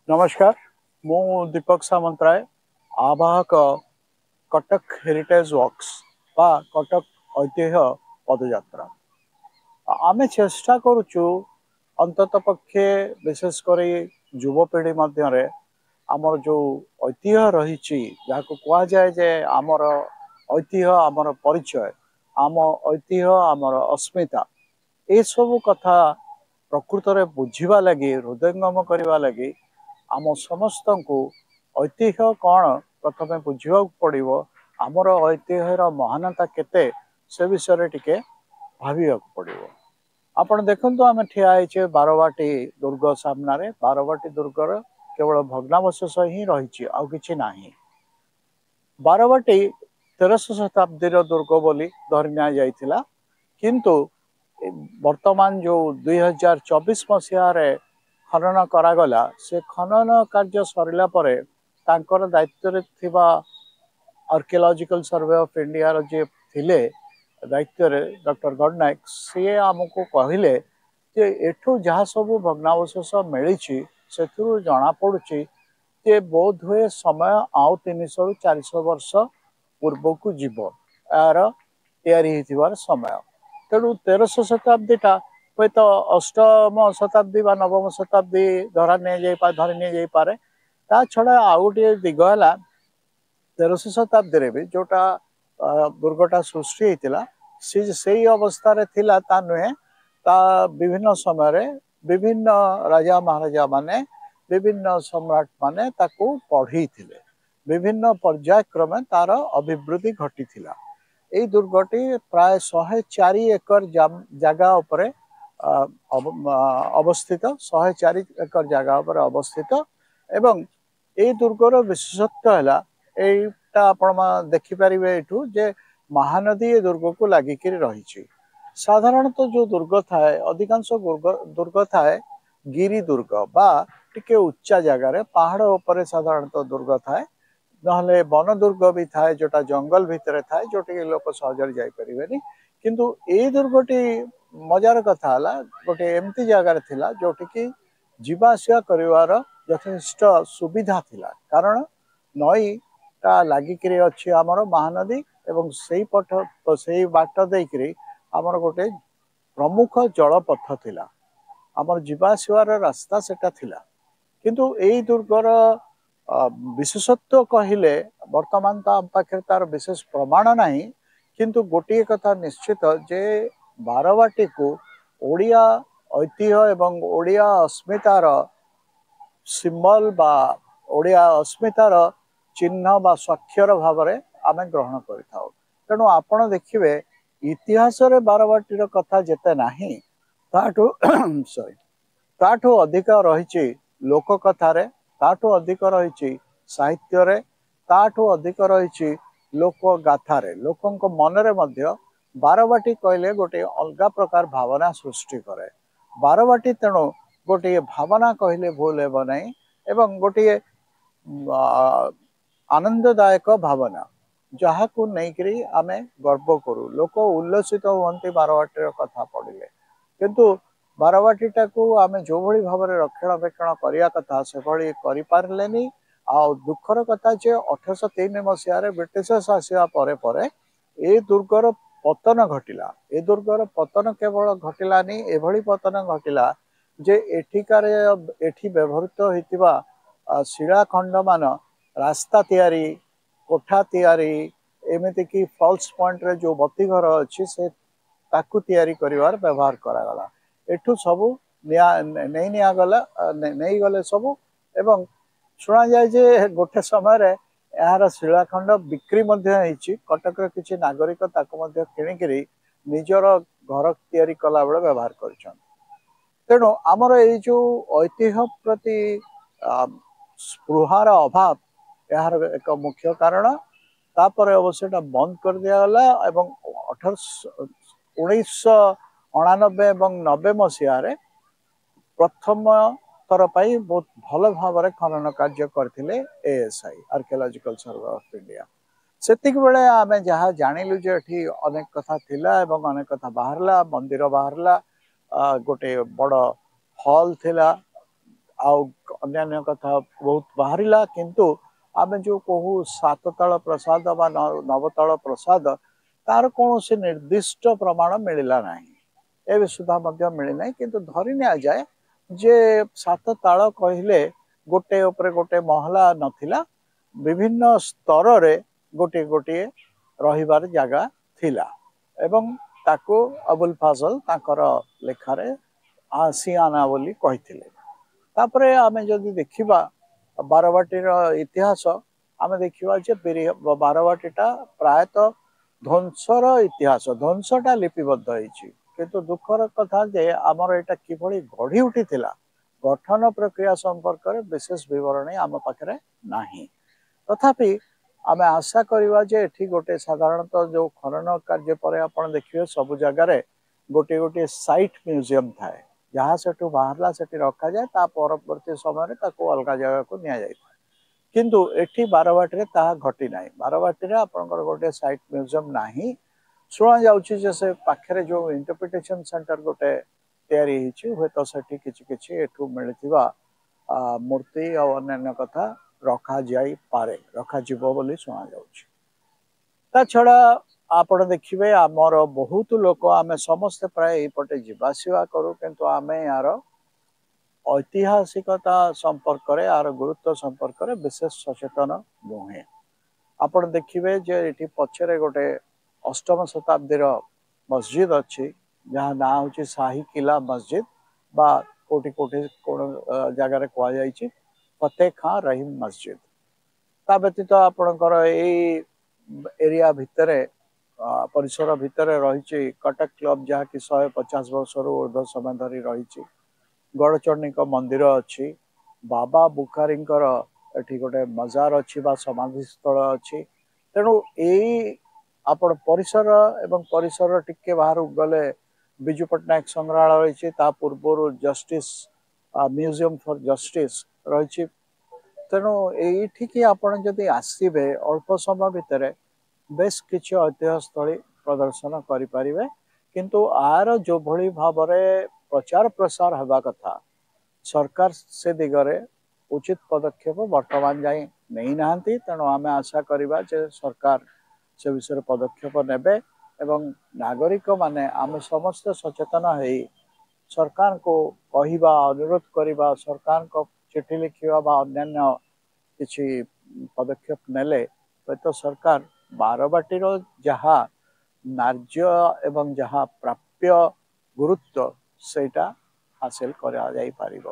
ନମସ୍କାର, ମୁଁ ଦୀପକ ସାମନ୍ତରାୟ, ଆବାହକ କଟକ ହେରିଟେଜ୍ ୱାକ୍ସ ବା କଟକ ଐତିହ୍ୟ ପଦଯାତ୍ରା। ଆମେ ଚେଷ୍ଟା କରୁଛୁ ଅନ୍ତତଃ ପକ୍ଷେ ବିଶେଷ କରି ଯୁବପିଢ଼ି ମଧ୍ୟରେ ଆମର ଯେଉଁ ଐତିହ୍ୟ ରହିଛି, ଯାହାକୁ କୁହାଯାଏ ଯେ ଆମର ଐତିହ୍ୟ ଆମର ପରିଚୟ, ଆମ ଐତିହ୍ୟ ଆମର ଅସ୍ମିତା, ଏସବୁ କଥା ପ୍ରକୃତରେ ବୁଝିବା ଲାଗି, ହୃଦୟଙ୍ଗମ କରିବା ଲାଗି ଆମ ସମସ୍ତଙ୍କୁ ଐତିହ୍ୟ କ'ଣ ପ୍ରଥମେ ବୁଝିବାକୁ ପଡ଼ିବ। ଆମର ଐତିହ୍ୟର ମହାନତା କେତେ ସେ ବିଷୟରେ ଟିକେ ଭାବିବାକୁ ପଡ଼ିବ। ଆପଣ ଦେଖନ୍ତୁ, ଆମେ ଠିଆ ହେଇଛେ ବାରବାଟୀ ଦୁର୍ଗ ସାମ୍ନାରେ। ବାରବାଟୀ ଦୁର୍ଗର କେବଳ ଭଗ୍ନାବଶେଷ ହିଁ ରହିଛି, ଆଉ କିଛି ନାହିଁ। ବାରବାଟୀ 13ଶ ଶତାବ୍ଦୀର ଦୁର୍ଗ ବୋଲି ଧରି ନିଆଯାଇଥିଲା, କିନ୍ତୁ ବର୍ତ୍ତମାନ ଯେଉଁ 2024 ମସିହାରେ ଖନନ କରାଗଲା, ସେ ଖନନ କାର୍ଯ୍ୟ ସରିଲା ପରେ ତାଙ୍କର ଦାୟିତ୍ୱରେ ଥିବା ଆର୍କିଓଲୋଜିକାଲ ସର୍ଭେ ଅଫ୍ ଇଣ୍ଡିଆର ଯିଏ ଥିଲେ ଦାୟିତ୍ୱରେ ଡକ୍ଟର ଗଡ଼ନାୟକ, ସିଏ ଆମକୁ କହିଲେ ଯେ ଏଠୁ ଯାହା ସବୁ ଭଗ୍ନାବଶେଷ ମିଳିଛି ସେଥିରୁ ଜଣାପଡ଼ୁଛି ଯେ ବୋଧହୁଏ ସମୟ ଆଉ 300ରୁ 400 ବର୍ଷ ପୂର୍ବକୁ ଯିବ ଏହାର ତିଆରି ହେଇଥିବାର ସମୟ। ତେଣୁ 13ଶ ଶତାବ୍ଦୀଟା ହୁଏତ ଅଷ୍ଟମ ଶତାବ୍ଦୀ ବା ନବମ ଶତାବ୍ଦୀ ଧରା ନିଆଯାଇ ଧରି ନିଆଯାଇପାରେ। ତା ଛଡ଼ା ଆଉ ଗୋଟିଏ ଦିଗ ହେଲା, 13ଶ ଶତାବ୍ଦୀରେ ବି ଯେଉଁଟା ଦୁର୍ଗଟା ସୃଷ୍ଟି ହେଇଥିଲା ସେ ସେଇ ଅବସ୍ଥାରେ ଥିଲା ତା ନୁହେଁ। ତା ବିଭିନ୍ନ ସମୟରେ ବିଭିନ୍ନ ରାଜା ମହାରାଜା ମାନେ, ବିଭିନ୍ନ ସମ୍ରାଟ ମାନେ ତାକୁ ବଢ଼େଇଥିଲେ। ବିଭିନ୍ନ ପର୍ଯ୍ୟାୟକ୍ରମେ ତାର ଅଭିବୃଦ୍ଧି ଘଟିଥିଲା। ଏଇ ଦୁର୍ଗଟି ପ୍ରାୟ 104 ଏକର ଜାଗା ଉପରେ ଅବସ୍ଥିତ, 104 ଏକର ଜାଗା ଉପରେ ଅବସ୍ଥିତ। ଏବଂ ଏଇ ଦୁର୍ଗର ବିଶେଷତ୍ୱ ହେଲା, ଏଇଟା ଆପଣ ଦେଖିପାରିବେ ଏଇଠୁ ଯେ ମହାନଦୀ ଏ ଦୁର୍ଗକୁ ଲାଗିକିରି ରହିଛି। ସାଧାରଣତଃ ଯେଉଁ ଦୁର୍ଗ ଥାଏ, ଅଧିକାଂଶ ଦୁର୍ଗ ଥାଏ ଗିରି ଦୁର୍ଗ ବା ଟିକେ ଉଚ୍ଚା ଜାଗାରେ, ପାହାଡ଼ ଉପରେ ସାଧାରଣତଃ ଦୁର୍ଗ ଥାଏ। ନହେଲେ ବନ ଦୁର୍ଗ ବି ଥାଏ, ଯୋଉଟା ଜଙ୍ଗଲ ଭିତରେ ଥାଏ, ଯୋଉଠିକି ଲୋକ ସହଜରେ ଯାଇପାରିବେନି। କିନ୍ତୁ ଏଇ ଦୁର୍ଗଟି ମଜାର କଥା ହେଲା ଗୋଟେ ଏମିତି ଜାଗାରେ ଥିଲା ଯୋଉଠିକି ଯିବା ଆସିବା କରିବାର ଯଥେଷ୍ଟ ସୁବିଧା ଥିଲା, କାରଣ ନଈଟା ଲାଗିକିରି ଅଛି ଆମର ମହାନଦୀ, ଏବଂ ସେଇ ପଥ ସେଇ ବାଟ ଦେଇକିରି ଆମର ଗୋଟେ ପ୍ରମୁଖ ଜଳପଥ ଥିଲା, ଆମର ଯିବା ଆସିବାର ରାସ୍ତା ସେଟା ଥିଲା। କିନ୍ତୁ ଏଇ ଦୁର୍ଗର ବିଶେଷତ୍ୱ କହିଲେ ବର୍ତ୍ତମାନ ତ ଆମ ପାଖରେ ତାର ବିଶେଷ ପ୍ରମାଣ ନାହିଁ, କିନ୍ତୁ ଗୋଟିଏ କଥା ନିଶ୍ଚିତ ଯେ ବାରବାଟୀକୁ ଓଡ଼ିଆ ଐତିହ୍ୟ ଏବଂ ଓଡ଼ିଆ ଅସ୍ମିତାର ସିମ୍ବଲ ବା ଓଡ଼ିଆ ଅସ୍ମିତାର ଚିହ୍ନ ବା ସ୍ୱାକ୍ଷର ଭାବରେ ଆମେ ଗ୍ରହଣ କରିଥାଉ। ତେଣୁ ଆପଣ ଦେଖିବେ ଇତିହାସରେ ବାରବାଟୀର କଥା ଯେତେ ନାହିଁ, ତାଠୁ ସରି ତାଠୁ ଅଧିକ ରହିଛି ଲୋକ କଥାରେ, ତାଠୁ ଅଧିକ ରହିଛି ସାହିତ୍ୟରେ, ତାଠୁ ଅଧିକ ରହିଛି ଲୋକ ଗାଥାରେ। ଲୋକଙ୍କ ମନରେ ମଧ୍ୟ ବାରବାଟୀ କହିଲେ ଗୋଟିଏ ଅଲଗା ପ୍ରକାର ଭାବନା ସୃଷ୍ଟି କରେ ବାରବାଟୀ। ତେଣୁ ଗୋଟିଏ ଭାବନା କହିଲେ ଭୁଲ ହେବ ନାହିଁ, ଏବଂ ଗୋଟିଏ ଆନନ୍ଦଦାୟକ ଭାବନା ଯାହାକୁ ନେଇକରି ଆମେ ଗର୍ବ କରୁ। ଲୋକ ଉଲ୍ଲସିତ ହୁଅନ୍ତି ବାରବାଟୀର କଥା ପଡ଼ିଲେ। କିନ୍ତୁ ବାରବାଟୀଟାକୁ ଆମେ ଯେଉଁଭଳି ଭାବରେ ରକ୍ଷଣାବେକ୍ଷଣ କରିବା କଥା ସେଭଳି କରିପାରିଲେନି। ଆଉ ଦୁଃଖର କଥା ଯେ 1803 ମସିହାରେ ବ୍ରିଟିଶର୍ସ ଆସିବା ପରେ ପରେ ଏ ଦୁର୍ଗର ପତନ ଘଟିଲା। ଏ ଦୁର୍ଗର ପତନ କେବଳ ଘଟିଲାନି, ଏଭଳି ପତନ ଘଟିଲା ଯେ ଏଠିକାର ଏଠି ବ୍ୟବହୃତ ହୋଇଥିବା ଶିଳାଖଣ୍ଡମାନ ରାସ୍ତା ତିଆରି, କୋଠା ତିଆରି, ଏମିତିକି ଫଲ୍ସ ପଏଣ୍ଟରେ ଯେଉଁ ବତୀ ଘର ଅଛି ସେ ତାକୁ ତିଆରି କରିବାର ବ୍ୟବହାର କରାଗଲା। ଏଠୁ ସବୁ ନିଆ ନେଇ ନିଆଗଲା, ନେଇଗଲେ ସବୁ। ଏବଂ ଶୁଣାଯାଏ ଯେ ଗୋଟେ ସମୟରେ ଏହାର ଶିଳାଖଣ୍ଡ ବିକ୍ରି ମଧ୍ୟ ହେଇଛି। କଟକର କିଛି ନାଗରିକ ତାକୁ ମଧ୍ୟ କିଣିକିରି ନିଜର ଘର ତିଆରି କଲାବେଳେ ବ୍ୟବହାର କରିଛନ୍ତି। ତେଣୁ ଆମର ଏଇ ଯେଉଁ ଐତିହ୍ୟ ପ୍ରତି ସ୍ପୃହାର ଅଭାବ ଏହାର ଏକ ମୁଖ୍ୟ କାରଣ। ତାପରେ ଅବଶ୍ୟ ଏଟା ବନ୍ଦ କରିଦିଆଗଲା ଏବଂ 1989 ଏବଂ 90 ମସିହାରେ ପ୍ରଥମ ଥର ପାଇଁ ବହୁତ ଭଲ ଭାବରେ ଖନନ କାର୍ଯ୍ୟ କରିଥିଲେ ASI, archaeological survey of India. ସେତିକି ବେଳେ ଆମେ ଯାହା ଜାଣିଲୁ ଯେ ଏଠି ଅନେକ କଥା ଥିଲା ଏବଂ ଅନେକ କଥା ବାହାରିଲା। ମନ୍ଦିର ବାହାରିଲା, ଗୋଟେ ବଡ଼ ହଲ୍ ଥିଲା, ଆଉ ଅନ୍ୟାନ୍ୟ କଥା ବହୁତ ବାହାରିଲା, କିନ୍ତୁ ଆମେ ଯେଉଁ କହୁ ସାତତାଳ ପ୍ରସାଦ ବା ନବତାଳ ପ୍ରସାଦ, ତାର କୌଣସି ନିର୍ଦ୍ଦିଷ୍ଟ ପ୍ରମାଣ ମିଳିଲା ନାହିଁ, ଏବେ ସୁଦ୍ଧା ମଧ୍ୟ ମିଳିନାହିଁ। କିନ୍ତୁ ଧରି ନିଆଯାଏ ଯେ ସାତ ତାଳ କହିଲେ ଗୋଟେ ଉପରେ ଗୋଟେ ମହଲା ନଥିଲା, ବିଭିନ୍ନ ସ୍ତରରେ ଗୋଟିଏ ଗୋଟିଏ ରହିବାର ଜାଗା ଥିଲା ଏବଂ ତାକୁ ଅବୁଲ ଫାଜଲ ତାଙ୍କର ଲେଖାରେ ଆସିଆନା ବୋଲି କହିଥିଲେ। ତାପରେ ଆମେ ଯଦି ଦେଖିବା ବାରବାଟୀର ଇତିହାସ, ଆମେ ଦେଖିବା ଯେ ବାରବାଟୀଟା ପ୍ରାୟତଃ ଧ୍ୱଂସର ଇତିହାସ, ଧ୍ୱଂସଟା ଲିପିବଦ୍ଧ ହେଇଛି। କିନ୍ତୁ ଦୁଃଖର କଥା ଯେ ଆମର ଏଇଟା କିଭଳି ଗଢ଼ି ଉଠିଥିଲା, ଗଠନ ପ୍ରକ୍ରିୟା ସମ୍ପର୍କରେ ବିଶେଷ ବିବରଣୀ ଆମ ପାଖରେ ନାହିଁ। ତଥାପି ଆମେ ଆଶା କରିବା ଯେ ଏଠି ଗୋଟେ ସାଧାରଣତଃ ଯେଉଁ ଖନନ କାର୍ଯ୍ୟ ପରେ ଆପଣ ଦେଖିବେ ସବୁ ଜାଗାରେ ଗୋଟିଏ ଗୋଟିଏ ସାଇଟ୍ ମ୍ୟୁଜିୟମ୍ ଥାଏ, ଯାହା ସେଠୁ ବାହାରିଲା ସେଠି ରଖାଯାଏ, ତା ପରବର୍ତ୍ତୀ ସମୟରେ ତାକୁ ଅଲଗା ଜାଗାକୁ ନିଆଯାଇଥାଏ। କିନ୍ତୁ ଏଠି ବାରବାଟୀରେ ତାହା ଘଟି ନାହିଁ। ବାରବାଟୀରେ ଆପଣଙ୍କର ଗୋଟେ ସାଇଟ୍ ମ୍ୟୁଜିୟମ୍ ନାହିଁ। ଶୁଣାଯାଉଛି ଯେ ସେ ପାଖରେ ଯେଉଁ ଇଣ୍ଟରପ୍ରିଟେସନ ସେଣ୍ଟର ଗୋଟେ ତିଆରି ହେଇଛି, ହୁଏତ ସେଠି କିଛି କିଛି ଏଠୁ ମିଳିଥିବା ମୂର୍ତ୍ତି ଆଉ ଅନ୍ୟାନ୍ୟ କଥା ରଖାଯାଇପାରେ, ରଖାଯିବ ବୋଲି ଶୁଣାଯାଉଛି। ତା ଛଡ଼ା ଆପଣ ଦେଖିବେ ଆମର ବହୁତ ଲୋକ, ଆମେ ସମସ୍ତେ ପ୍ରାୟ ଏଇପଟେ ଯିବା ଆସିବା କରୁ, କିନ୍ତୁ ଆମେ ଏହାର ଐତିହାସିକତା ସମ୍ପର୍କରେ, ଏହାର ଗୁରୁତ୍ୱ ସମ୍ପର୍କରେ ବିଶେଷ ସଚେତନ ନୁହେଁ। ଆପଣ ଦେଖିବେ ଯେ ଏଠି ପଛରେ ଗୋଟେ ଅଷ୍ଟମ ଶତାବ୍ଦୀର ମସଜିଦ ଅଛି, ଯାହା ନାଁ ହେଉଛି ସାହି କିଲା ମସଜିଦ, ବା କୋଉଠି କୋଉଠି କୋଣ ଜାଗାରେ କୁହାଯାଇଛି ଫତେ ଖାଁ ରହିମ ମସଜିଦ। ତା ବ୍ୟତୀତ ଆପଣଙ୍କର ଏଇ ଏରିଆ ଭିତରେ, ପରିସର ଭିତରେ ରହିଛି କଟକ କ୍ଲବ, ଯାହାକି 150 ବର୍ଷରୁ ଉର୍ଦ୍ଧ୍ୱ ସମୟ ଧରି ରହିଛି। ଗଡ଼ଚଣ୍ଡୀଙ୍କ ମନ୍ଦିର ଅଛି, ବାବା ବୁଖାରୀଙ୍କର ଏଠି ଗୋଟେ ମଜାର ଅଛି ବା ସମାଧିସ୍ଥଳ ଅଛି। ତେଣୁ ଏଇ ଆପଣ ପରିସର ଏବଂ ପରିସର ଟିକେ ବାହାରକୁ ଗଲେ ବିଜୁ ପଟ୍ଟନାୟକ ସଂଗ୍ରହାଳୟ ରହିଛି, ତା ପୂର୍ବରୁ ଜଷ୍ଟିସ୍ ମ୍ୟୁଜିୟମ୍ ଫର୍ ଜଷ୍ଟିସ୍ ରହିଛି। ତେଣୁ ଏଇଠିକି ଆପଣ ଯଦି ଆସିବେ, ଅଳ୍ପ ସମୟ ଭିତରେ ବେଶ କିଛି ଐତିହ୍ୟସ୍ଥଳୀ ପ୍ରଦର୍ଶନ କରିପାରିବେ। କିନ୍ତୁ ଆର ଯେଉଁଭଳି ଭାବରେ ପ୍ରଚାର ପ୍ରସାର ହେବା କଥା, ସରକାର ସେ ଦିଗରେ ଉଚିତ ପଦକ୍ଷେପ ବର୍ତ୍ତମାନ ଯାଇ ନେଇନାହାନ୍ତି। ତେଣୁ ଆମେ ଆଶା କରିବା ଯେ ସରକାର ସେ ବିଷୟରେ ପଦକ୍ଷେପ ନେବେ ଏବଂ ନାଗରିକମାନେ ଆମେ ସମସ୍ତେ ସଚେତନ ହେଇ ସରକାରଙ୍କୁ କହିବା, ଅନୁରୋଧ କରିବା, ସରକାରଙ୍କ ଚିଠି ଲେଖିବା ବା ଅନ୍ୟାନ୍ୟ କିଛି ପଦକ୍ଷେପ ନେଲେ ହୁଏତ ସରକାର ବାରବାଟୀର ଯାହା ନ୍ୟାଯ୍ୟ ଏବଂ ଯାହା ପ୍ରାପ୍ୟ ଗୁରୁତ୍ୱ ସେଇଟା ହାସିଲ କରାଯାଇପାରିବ।